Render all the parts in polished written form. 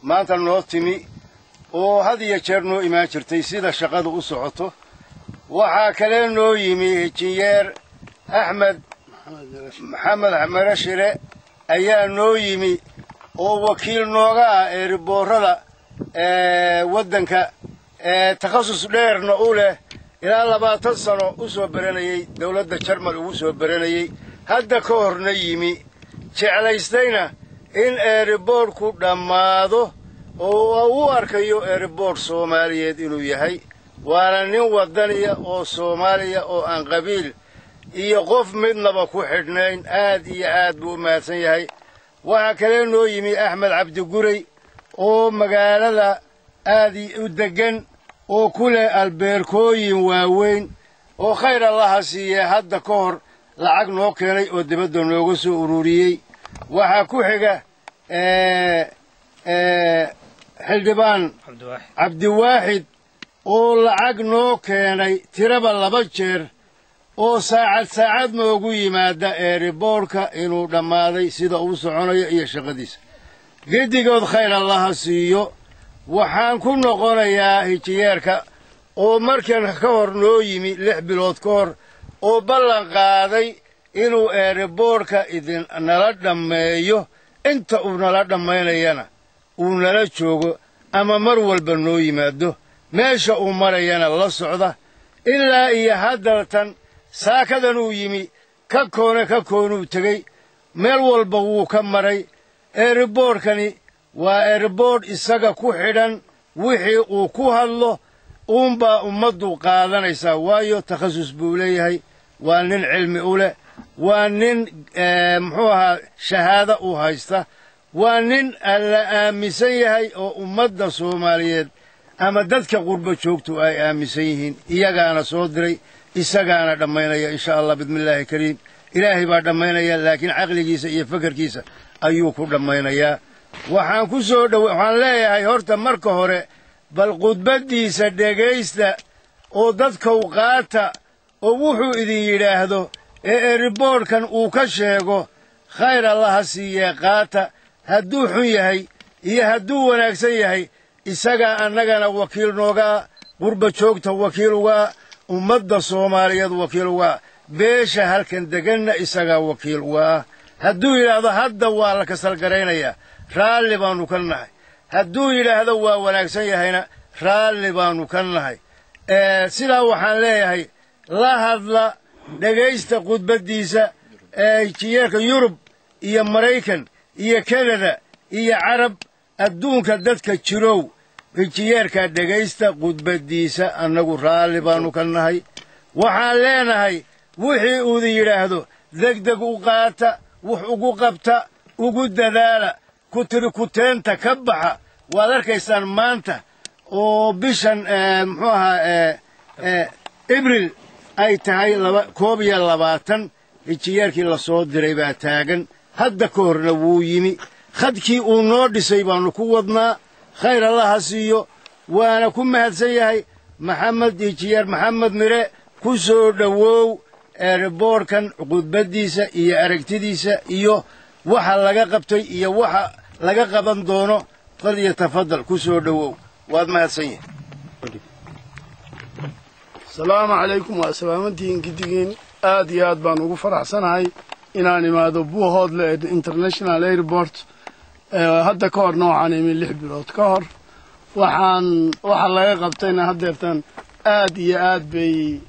Maanta noo timi oo had iyo jeer noo imaan jirtay sida shaqadu u socoto. Waxaa kale noo yimi injineer Axmed Maxamed Marashire ayaa noo yimi oo wakiil nooga ah eeriboorada waddanka, takhasus dheerna u leh, ilaa 20 sano u soo baranayey dawladda Jarmal ugu soo baranayey, hadda ka horna yimi, jeclaystayna in eeriboorku dhammaado oo u arkayo eeriboor Soomaaliyeed inuu yahay. Waana nin waddaniya oo Soomaaliya oo aan qabiil iyo qof midnaba ku xidhnayn. Aad iyo aad buu u mahadsan yahay. Waxaa kale noo yimi Axmed Cabdigurey oo magaalada aad u deggan oo ku leh albeerkooyin waaweyn, oo khayr Allaha siiyee hadda ka hor lacag noo keenay oo dibadda nooga soo ururiyey. Waxaa ku xiga xildhibaan Cabdiwaaxid oo lacag noo keenay tiraba 2 jeer, oo saacad saacad noogu yimaada eeriboorka inuu dhammaaday, sida uu soconayo iyo shaqadiisa. Gedigood khayr Allaha siiyo. Waxaan ku noqonayaa hijiyeerka oo markan ka hor noo yimi 6 bilood ka hor oo ballan qaaday inuu eeriboorka idin nala dhammeeyo, inta uu nala dhammaynayana uu nala joogo ama mar walba noo yimaado, meesha uu marayana la socda. Ilaa iyo haddatan saakadan uu yimi, ka koone ka koonuu tegey, meel walba wuu ka maray. Eeriboorkani waa eeriboor isaga ku xidhan, wixii uu ku hadlo uunbaa ummaddu qaadanaysaa, waayo takhasus buu leeyahay, waa nin cilmi u leh, waa nin muxuu ahaa shahaado u haysta, waa nin la aaminsan yahay oo ummadda Soomaaliyeed ama dadka qurbo joogtu ay aaminsan yihiin. Iyagaana soo diray, isagaana dhammaynaya insha Allah bismillaahi kariim. Ilaahay baa dhammaynaya, laakiin caqligiisa iyo fakarkiisa ayuu ku dhammaynayaa. Waxaan ku soo dhow, waxaan leeyahay horta marka hore bal khudbaddiisa dhegaysta oo dadkow qaata, oo wuxuu idin yidhaahdo ee eeriboorhkan uu ka sheego khayr Allaha siiyee qaata. Hadduu xun yahay iyo hadduu wanaagsan yahay, isagaa annagana wakiil noogaa, qurba joogta wakiil ugaa, ummadda Soomaaliyeed wakiil ugaa, beesha halkan deganna isagaa wakiil ugaa. Hadduu yidhaahdo hadda waa la kasalgaraynayaa, raalli baannu ka nahay. Hadduu yidhaahdo waa wanaagsan yahayna, raalli baannu ka nahay. Sidaa waxaan leeyahay, la hadla, dhegaysta khudbaddiisa. Jiyeerka Yurub iyo Maraykan iyo Kanada iyo Carab, adduunka dadka jirow, injiyeerkaa dhegaysta khudbaddiisa, annagu raalli baannu ka nahay. Waxaan leenahay wixii uudin yidhaahdo degdeg u qaata, wax ugu qabta, ugu dadaala, ku tiri kuteenta ka baxa. Waad arkaysaan maanta oo bishan muxuu ahaa Abril ay tahay 21, injiyeerkii la soo diray baa taagan. Hadda ka horna wuu yimi, khadkii uu noo dhisay baannu ku wadnaa. Khayr Allaha siiyo, waana ku mahadsan yahay Maxamed injiyeer Maxamed Mire. Ku soo dhowow eeriboorkan khudbaddiisa iyo aragtidiisa iyo waxa laga qabtay iyo waxa laga qaban doono. Fal iyo tafadal, ku soo dhowow, waad mahadsan yahay. Asalaamu calaykum. Waa salaamantihiin gidigiin. Aad iyo aad baan ugu faraxsanahay inaan imaado Buuhoodle International Airport. Hadda ka horna waxaan imi 6 bilood ka hor. Waxaan waxa laga qabtayna haddeertan aad iyo aad bay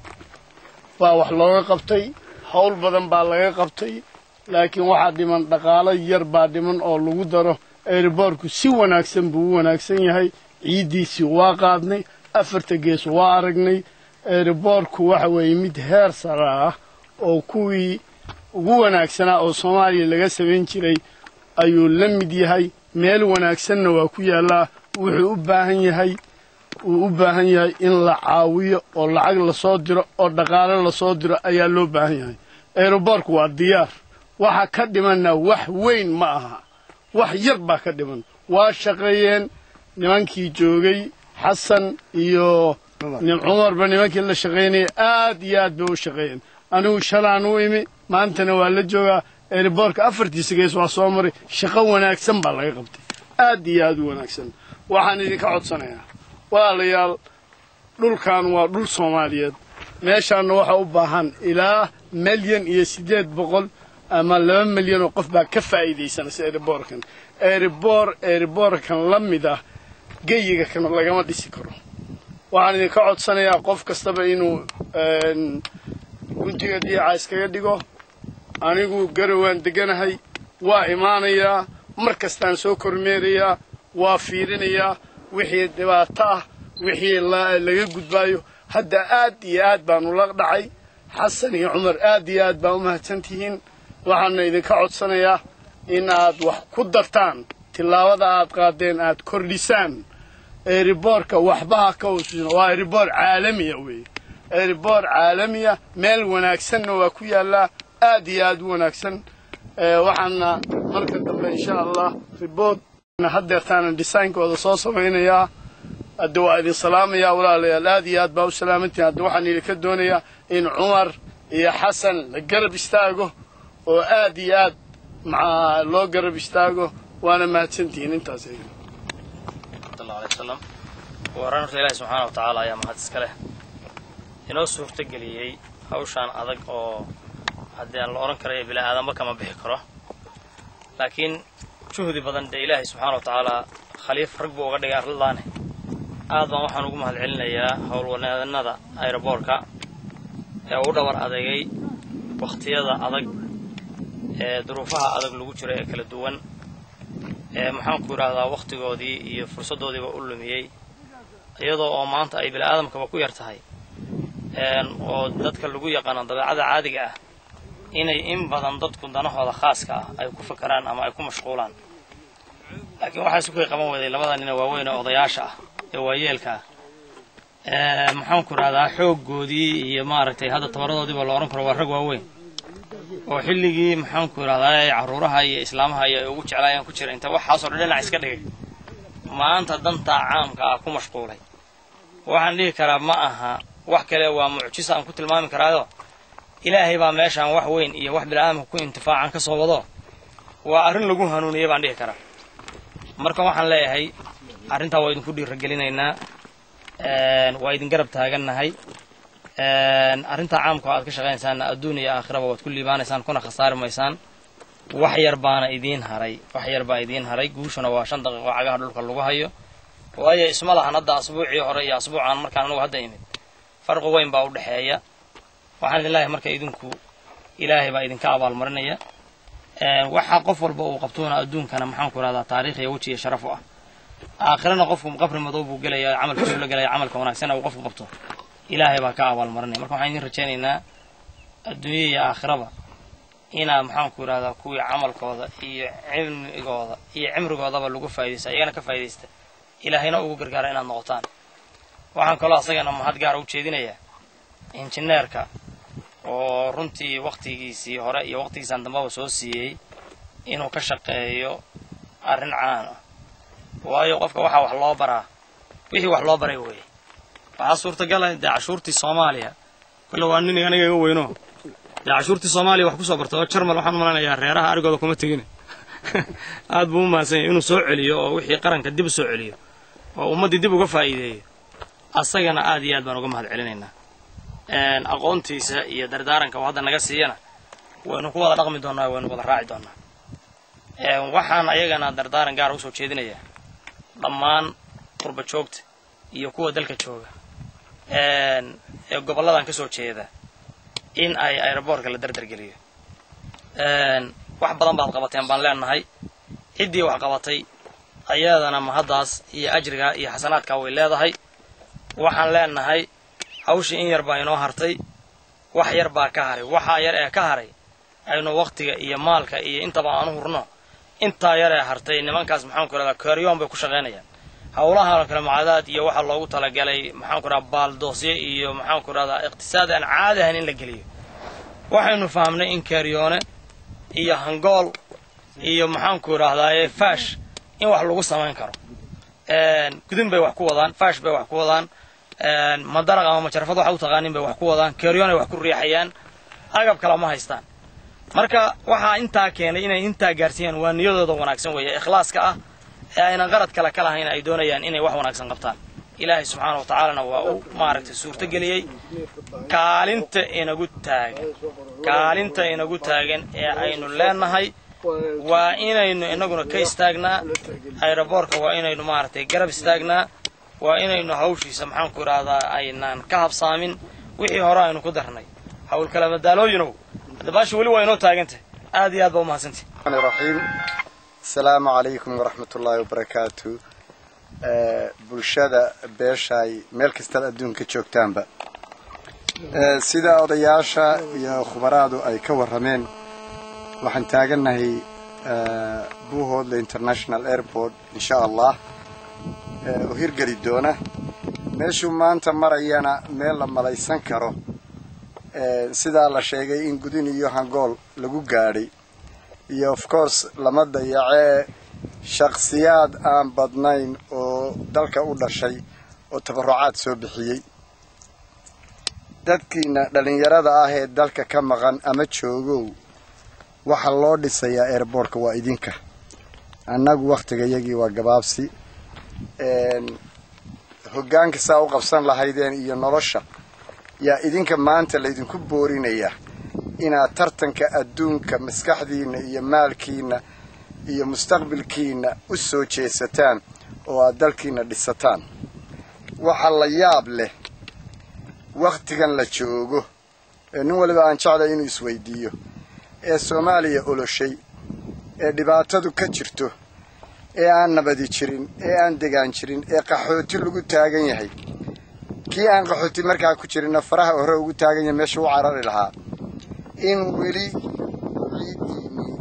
baa wax looga qabtay, hawl badan baa laga qabtay, laakiin waxaa dhiman dhaqaalo yar baa dhiman oo lagu daro. Airportku si wanaagsan buu u wanaagsan yahay, ciiddiisii waa qaadnay, afarta gees waa aragnay. Airportku waxa weeye mid heer sare ah oo kuwii ugu wanaagsanaa oo Soomaaliya laga samayn jiray ayuu la mid yahay, meel wanaagsanna waa ku yaallaa. Wuxuu u baahan yahay, uu u baahan yahay in la caawiyo oo lacag lasoo diro oo dhaqaale lasoo diro ayaa loo baahan yahay. Airportku waa diyaar, waxa ka dhimanna wax weyn ma aha, wax yar baa ka dhiman. Waa shaqeeyeen nimankii joogay, Xasan iyo Cumarba nimankii la shaqaynaya aad iyo aad bay u shaqeeyeen. Anigu shalaan u imi, maantana waa la joogaa. Airportka afartiisa gees waa soo maray. Shaqo wanaagsan baa laga qabtay, aad iyo aad u wanaagsan. Waxaan idinka codsanayaa, walaalayaal, dhulkan waa dhul Soomaaliyeed. Meeshaanna waxaa u baahan ilaa 1,800,000 ama 2 milyan oo qof baa ka faa'iidaysanaysa airportkan. Airportkan la mid ah geyiga kan lagama dhisi karo. Waxaan idinka codsanayaa qof kastaba inuu guntiga dhiica iskaga dhigo. Anigu Garowaan deganahay, waa imaanayaa mar kastaan, soo kormeerayaa, waa fiirinayaa wixii dhibaato ah, wixii laga gudbaayo. Hadda aad iyo aad baanu la dhacay. Xasan iyo Cumar, aad iyo aad baa u mahadsantihiin. Waxaana idinka codsanayaa in aad wax ku dartaan tillaabada aad qaadeen, aad kordhisaan airportka. Waxbaha ka hoosuusina, waa airport caalamiya weeye, airport caalamiya. Meel wanaagsanna waa ku yaallaa, aad iyo aad u wanaagsan. Waxaana marka dambe, insha Allah, report haddeertaana designkooda soo samaynayaa. Hadda waa idin salaamayaa, walaalayaal, aad iyo aad baa u salaamantihin. Hadda waxaan idinka doonayaa in Cumar iyo Xasan la garab istaago oo aad iyo aad maxaa loo garab istaago. Waana mahadsantihiin intaas. Sal alay wasalam. Ugu horreyn horta Ilaahi subxaana wa tacaala ayaa mahad iska leh inoo suurto geliyey hawshaan adag oo haddii aan la odhan karayo bini aadanba kama bixi karo, laakiin juhdi badan dee Ilaahay subxaana wa tacaala khaliif rag buu uga dhigay arladaane. Aad baan waxaan ugu mahad celinayaa howlwaneedanada airportka ee u dhabar adeegay wakhtiyada adag ee duruufaha adag lagu jiro ee kala duwan, ee maxaanku idhaahdaa, wakhtigoodii iyo fursaddoodiiba u lumiyey, iyadoo oo maanta ay bini aadamkaba ku yar tahay oo dadka lagu yaqaano dabeecada caadiga ah inay in badan dadku danahooda khaaska ah ay ku fakaraan ama ay ku mashquulaan. Laakiin waxaa isu kay qaban weyday labada nina waaweyn ee odayaasha ah ee waayeelka ah, maxaanku idhahdaa, xooggoodii iyo maaragtay hadda tabaradoodiiba la odhan karo waa rag waaweyn oo xilligii, maxaanku idhahdaa, carruuraha iyo islaamaha iyo ay ugu jeclaayaan ku jira, inta waxaasoo dhan dhinac iska dhigay maanta dantaa caamka ah ku mashquulay. Waxaan dhihi karaa ma aha wax kale, waa mucjisa aan ku tilmaami karaayo. Ilaahay baa meeshaan wax weyn iyo wax bini'aadamka ku intifaacan ka soo wado. Waa arrin lagu hanuuniyey baan dhihi karaa. Marka waxaan leeyahay arrintaa waa idinku dhiiragelinaynaa, waa idin garab taagannahay. Arrintaa caamka aad ka shaqaynaysaanna adduun iyo aakhiraba waad ku liibaanaysaan kuna khasaari maysaan. Wax yar baana idiin haray, wax yar baa idiin haray. Guushuna waa 5 daqiiqo cagaha dhulka lagu hayo, waayo isma lahan hadda asbuucii hore iyo asbuucaan markaan anugu hadda imid farqi weyn baa u dhexeeya. Waxaan idin leeyahay marka idinku Ilaahay baa idinka abaalmarinaya. Waxa qof walba uu qabtoona adduunkana, maxaan ku rahdaa, taariikh iyo weji iyo sharaf u ah, aakhirana qofku qabri madow buu gelaya, camalkiisuu la gelaya. Camalka wanaagsan uu qofku qabto Ilaahay baa ka abaalmarinaya. Marka waxaan idin rajaynaynaa adduunya iyo aakhiraba inaa, maxaan ku yidhahdaa, kuwii camalkooda iyo cilmigooda iyo cimrigoodaba lagu faa'idaysta, iyagana ka faa'idaysta, Ilaahayna ugu gargaara inaad noqotaan. Waxaan kaloo asagana mahad gaara u jeedinayaa injineerka oo runtii wakhtigiisii hore iyo wakhtigiisaan dambaba soo siiyey inuu ka shaqeeyo arrin caan ah, waayo qofka waxaa wax loo baraa wixii wax loo baray weeye. Waxaa suurtagala dee cashuurtii Soomaaliya kulle waa nin aniga iga weyno, dee cashuurtii Soomaaliya wax kusoo bartay oo Jarmal waxaan u malanayaa reeraha arigooda kuma tegin. Aad buu u mahadsan yahay inuu soo celiyo oo wixii qaranka dib u soo celiyo oo ummaddii dib uga faa'iideeyo. Asagana aad iyo aad baan uga mahad celinaynaa. Aqoontiisa iyo dardaaranka uu hadda naga siiyana waynu ku wada dhaqmi doonnaa, waynu wada raaci doonnaa. Waxaan ayagana dardaaran gaara usoo jeedinayaa dhammaan qurba joogta iyo kuwa dalka jooga ee gobolladan ka soo jeeda in ay airportka la dardargeliyo. Wax badan baad qabateen baan leenahay. Ciddii wax qabatay ayadana mahaddaas iyo ajriga iyo xasanaadka way leedahay. Waxaan leenahay hawshii in yar baa inoo hartay, wax yar baa ka haray. Waxaa yar ee ka haray aynu wakhtiga iyo maalka iyo intaba aanu hurno. Intaa yar ee hartay nimankaas, maxaan ku rahdaa, kaaryoon bay ku shaqaynayaan. Howlaha kale mucaadaad iyo waxaa loogu talagalay, maxaan ku rahdaa, baaldoosyo iyo, maxaan ku rahdaa, iqtisaad aan caadi ahayn in la geliyo. Waxaynu fahamnay in kaaryoone iyo hangool iyo, maxaan ku idhahdaaye, faash in wax lagu samayn karo. Gudin bay wax ku wadaan, faash bay wax ku wadaan. Madaraq ama majarafad waxa u taqaanin bay wax ku wadaan, keeryoon ay wax ku riixayaan, agab kale ma haystaan. Marka waxaa intaa keenay inay intaa gaarsiiyaan waa niyadooda wanaagsan weeye, ikhlaaska ah ee aynan qarad kale ka lahayn, ay doonayaan inay wax wanaagsan qabtaan. Ilaahay subxaana wa tacaalana waa u maaragtay suurtogeliyey. Kaalinta inagu taagan ee aynu leenahay waa inaynu inaguna ka istaagnaa aeroboorka, waa inaynu maaragtay garab istaagnaa, waa inaynu hawshiisa, maxaan ku idhahdaa, aynaan ka habsaamin wixii hore aynu ku darnay. Hawl kala madaalooyinow, hadda baasha weli waa inoo taagantah. Aad iyo aad baa umahadsantay. Raxiim. Asalaamu calaykum waraxmatullaahi wabarakaatu. Bulshada beeshaay, meel kastaad adduunka joogtaanba, sida odayaasha iyo khubaraadu ay ka warrameen, waxaan taagannahay Buuhoodle International Airport, insha Allah, oo hirgeli doona. Meeshuu maanta marayana meel la malaysan karo, sidaa la sheegay in Gudin iyo Hangool lagu gaadhay iyo, of course, lama dayacee shakhsiyaad aan badnayn oo dalka u dhashay oo tabarucaad soo bixiyey. Dadkiina dhallinyarada ah ee dalka ka maqan ama joogow, waxaa loo dhisayaa airportka waa idinka. Annagu wakhtigayagii waa gabaabsi. Hoggaanka saa u qabsan lahaydeen iyo nolosha yaa idinka maanta laydinku boorinayaa inaad tartanka adduunka maskaxdiinna iyo maalkiinna iyo mustaqbilkiinna u soo jeesataan oo aad dalkiinna dhisataan. Waxa la yaab leh wakhtigan la joogo ee nin waliba aan jeclay inuu isweydiiyo, ee Soomaaliya oloshay, ee dhibaatadu ka jirto, ee aan nabadi jirin, ee aan degaan jirin, ee qaxooti lagu taagan yahay, kii aan qaxooti markaa ku jirinna faraha hore ugu taagan yahay meesha u carari lahaa, in weli ciiddiinnii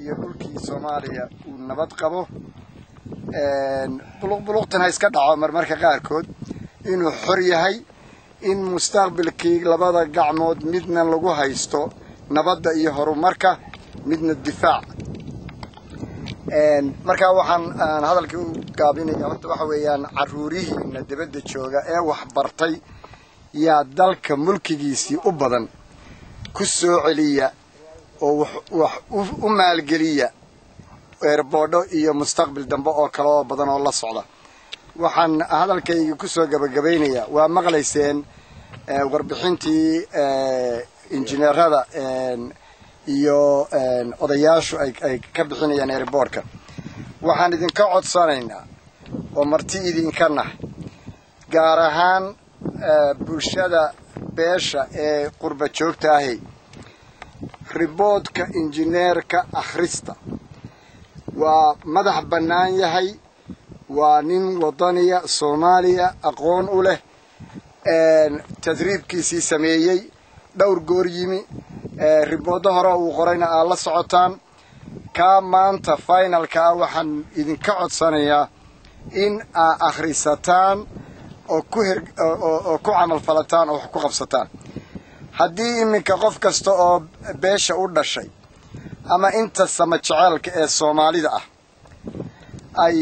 iyo dhulkii Soomaaliya uu nabad qabo, buluq buluqtan ha iska dhaco marmarka qaarkood, inuu xor yahay, in mustaqbilkii labada gacmood midna lagu haysto nabadda iyo horumarka, midna difaac. Markaa waxaan aan hadalkii u gaabinaya horta waxa weeyaan, carruurihiina dibadda jooga ee waxbartay yaa dalka mulkigiisii u badan ku soo celiya oo wax u maalgeliya airportho iyo mustaqbil dambe oo kale oo badan oo la socda. Waxaan hadalkayga kusoo gabagabaynayaa, waa maqlayseen warbixintii injineerada iyo odayaashu ay ka bixinayaan airportka. Waxaan idinka codsanaynaa oo marti idinka nahay, gaar ahaan bulshada beesha ee qurba joogta ahi, reportka injineerka akhrista. Waa madax bannaan yahay, waa nin wadaniya, Soomaaliya aqoon u leh, tadriibkiisii sameeyey, dhowr goor yimi, reportdo hore uu qorayna aad la socotaan. Kaa maanta finalka ah waxaan idinka codsanayaa in aa akhrisataan oo ku oo ku camal falataan oo wax ku qabsataan. Haddii iminka qof kasta oo beesha u dhashay ama inta sama jeceelka ee Soomaalida ah ay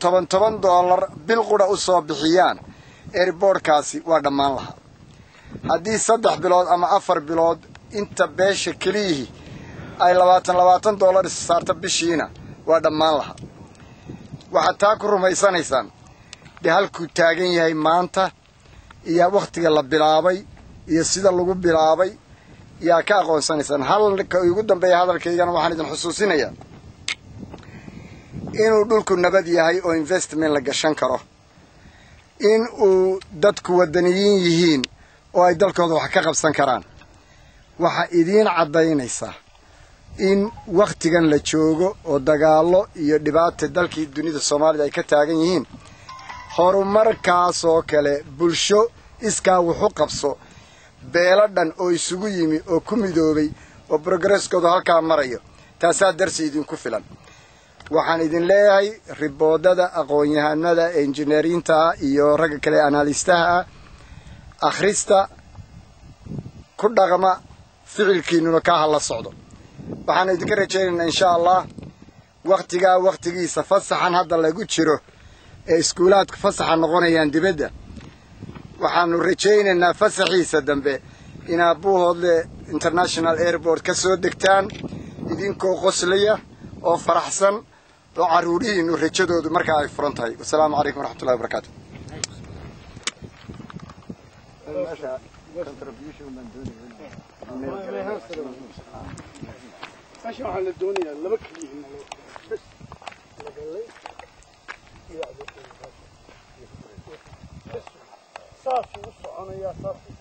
toban toban dollar bil qura u soo bixiyaan, airportkaasi waa dhammaan lahaa. Haddii 3 bilood ama 4 bilood inta beesha keliyihii ay 20 $20 is saarta bishiina, waa dhammaan lahaa. Waxaad taa ku rumaysanaysaan dee halkuu taagan yahay maanta iyo wakhtiga la bilaabay iyo sida lagu bilaabay yaa ka aqoonsanaysaan. Halka ugu dambeeya hadalkaygana waxaan idin xusuusinayaa inuu dhulku nabad yahay oo investment la gashan karo, in uu dadku wadaniyiin yihiin oo ay dalkooda wax ka qabsan karaan. Waxaa idiin caddaynaysaa in wakhtigan la joogo oo dagaallo iyo dhibaata dalkii dunida Soomaalida ay ka taagan yihiin, horumarkaasoo kale bulsho iskaa wuxu qabso, beelo dhan oo isugu yimi oo ku midoobay oo progresskooda halkaa marayo, taasaa darsi idinku filan. Waxaan idin leeyahay, reportada aqoon-yahanada ee injineeriinta ah iyo ragga kale analystaha ah akhrista, ku dhaqma, ficilkiinuna kaa hala socdo. Waxaan idinka rajaynaynaa, insha Allah, wakhtigaa wakhtigiisa, fasaxan hadda lagu jiro ee iskuulaadku fasaxa noqonayaan dibadda. Waxaanu rajaynaynaa fasaxiisa dambe inaad Buuhoodle International Airport ka soo degtaan idinkoo qoslaya oo faraxsan oo carruurihiinu rajadoodu markaa ay furan tahay. Wasalaamu calaykum waraxmatullahi wabarakaatu. Meesha waxaa la doonayaa laba keliya in loo bas lagalay iyo bas saasuu u soconayaa, saasuu.